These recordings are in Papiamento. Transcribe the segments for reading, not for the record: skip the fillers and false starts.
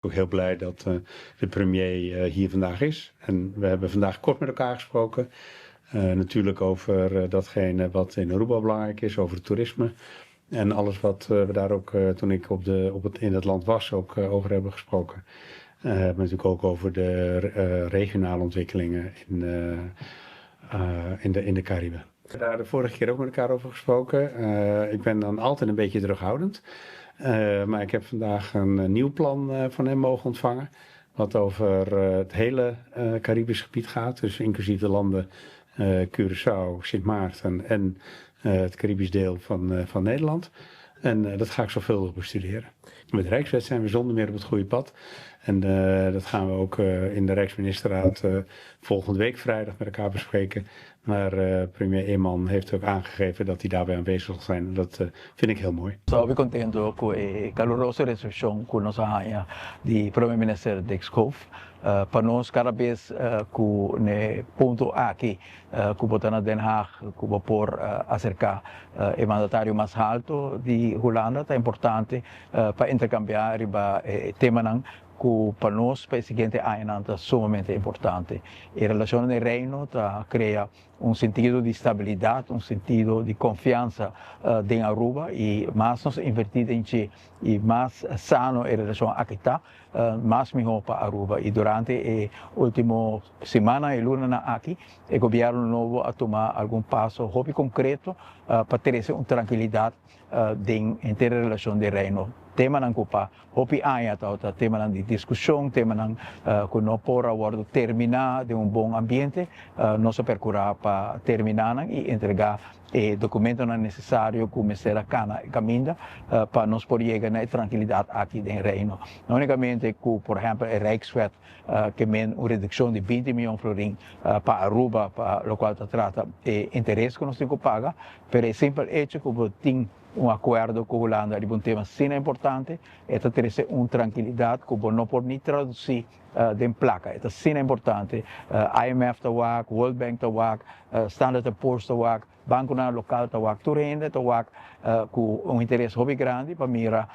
Ook heel blij dat de premier hier vandaag is. En we hebben vandaag kort met elkaar gesproken. Natuurlijk over datgene wat in Aruba belangrijk is, over het toerisme. En alles wat we daar ook, toen ik op de, op het, in het land was, ook over hebben gesproken. Maar natuurlijk ook over de regionale ontwikkelingen in de Cariben. We hebben daar de vorige keer ook met elkaar over gesproken. Ik ben dan altijd een beetje terughoudend. Maar ik heb vandaag een nieuw plan van hem mogen ontvangen. Wat over het hele Caribisch gebied gaat. Dus inclusief de landen Curaçao, Sint Maarten en het Caribisch deel van Nederland. En dat ga ik zorgvuldig bestuderen. Met de Rijkswet zijn we zonder meer op het goede pad. En dat gaan we ook in de Rijksministerraad volgende week vrijdag met elkaar bespreken. Maar premier Eman heeft ook aangegeven dat hij daarbij aanwezig zal zijn. En dat vind ik heel mooi. So, contento cu e caluroso recepcion cu nos a haya di Prome Minister Dick Schoof. Pa nos cada bes cu e punto aki cu bo ta na Den Haag, cu bo por acerca e mandatario mas halto di Hulanda, ta importante pa intercambia riba temanan cu pa nos pa e siguiente aña ta sumamente importante. E relacion den Reino ta crea un sentido di stabilidad, un sentido di confiansa den Aruba y mas nos inverti den dje y mas sano e relacion aki ta, mas miho pa Aruba. Y durante e ultimo siman y luna aki, e gobierno nobo a tuma algun paso hopi concreto pa trece un trankilidad den henter relacion di Reino. Temanan cu pa hopi aña ta temanan di discusion, temanan cu no por a wordo termina den un bon ambiente, nos a percura pa termina y entrega e documentonan necesario cu mester a cana caminda pa nos por yega na trankilidad aki den Reino. No unicamente cu, por ehempel, e Rijkswet kiermen un reduccion di 20 miyon florin pa Aruba, pa loke ta trata e interes cu nos tin cu paga, pero e simpel hecho cu tin un acuerdo cu Hulanda riba un tema asina importante, ta trece un trankilidad cu no por ni traduci den placa. Ta asina importante. IMF ta wak, World Bank ta wak, Standard Poor's ta wak, banconan local ta wak, tur hende ta wak cu un interes hopi grandi pa mira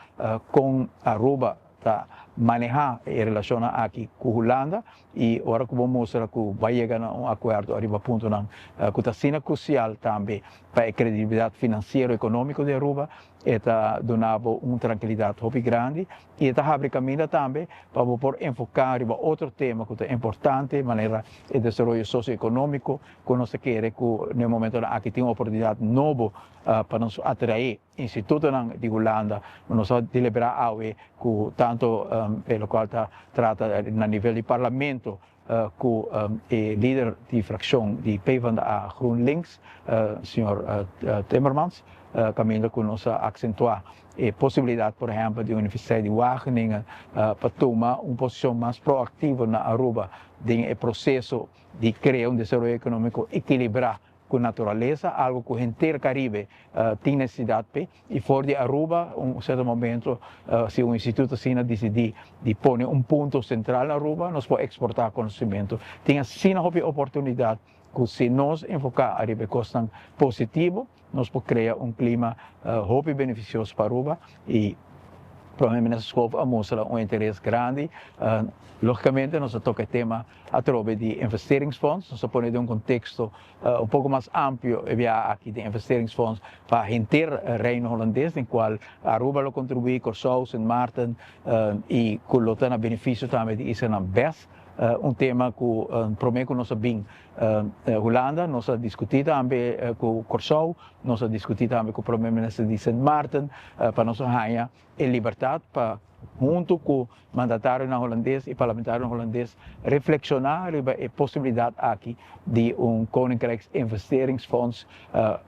con Aruba ta maneha e relacion aki cu Hulanda y ora cu bo mustra cu bay yega na un acuerdo riba puntonan cu ta asina crucial tambe pa e credibilidad financiero economico di Aruba, ta duna bo un trankilidad hopi grandi y ta habri caminda tambe pa por enfoca riba otro tema cu ta importante, manera e desaroyo socioeconomico, cu nos kier cu na e momento aki tin un oportunidad nobo pa nos atrae institutonan di Hulanda. Nos a delibera awe cu tanto loke ta trata na nivel di parlamento cu e lider di fraccion di PvdA GroenLinks, señor Timmermans, caminda cu nos a acentua e posibilidad, por ehempel, di Universiteit di Wageningen pa tuma un posicion mas proactivo na Aruba den e proceso di crea un desaroyo economico ekilibra cu naturalesa, algo cu henter Caribe tin necesidad y for di Aruba, un cierto momento, si un instituto asina dicidi di pone un punto central na Aruba, nos por exporta conocimento. Tin asina hopi oportunidad cu si nos enfoca riba cos positivo, nos por crea un clima hopi beneficioso pa Aruba y Prome Minister Schoof a mustra un interes grandi. Logicamente, nos a toca e tema atrobe di investeringsfonds. Nos a pone den un contexto un poco mas amplio e aki di investeringsfonds pa henter Reino Hulandes, den cual Aruba lo contribui, Curaçao, Sint Maarten y cu lo ta na beneficio tambe di islanan BES. Un tema cu prome cu nos a bin Hulanda, nos a discuti tambe cu Curaçao, nos a discuti tambe cu Prome Minister di Sint Maarten, pa nos haya e libertad pa hunto cu mandatario hulandes y parlamentario hulandes reflexiona riba e posibilidad aki di un Koninkrijks Investeringsfonds,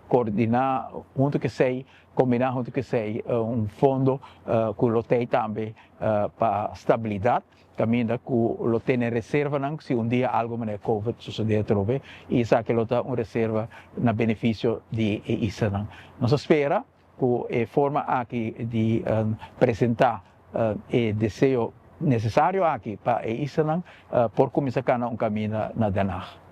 coordina hunto cu esey, combina hunto cu esey un fondo cu lo tin tambe pa stabilidad, caminda cu lo tin reservanan si un dia algo manera COVID sucede atrobe y esaki lo ta un reserva na beneficio di islanan. Nos ta spera cu e forma aki di presenta e deseo necesario aki pa islanan por cuminsa cana un caminda na Den Haag.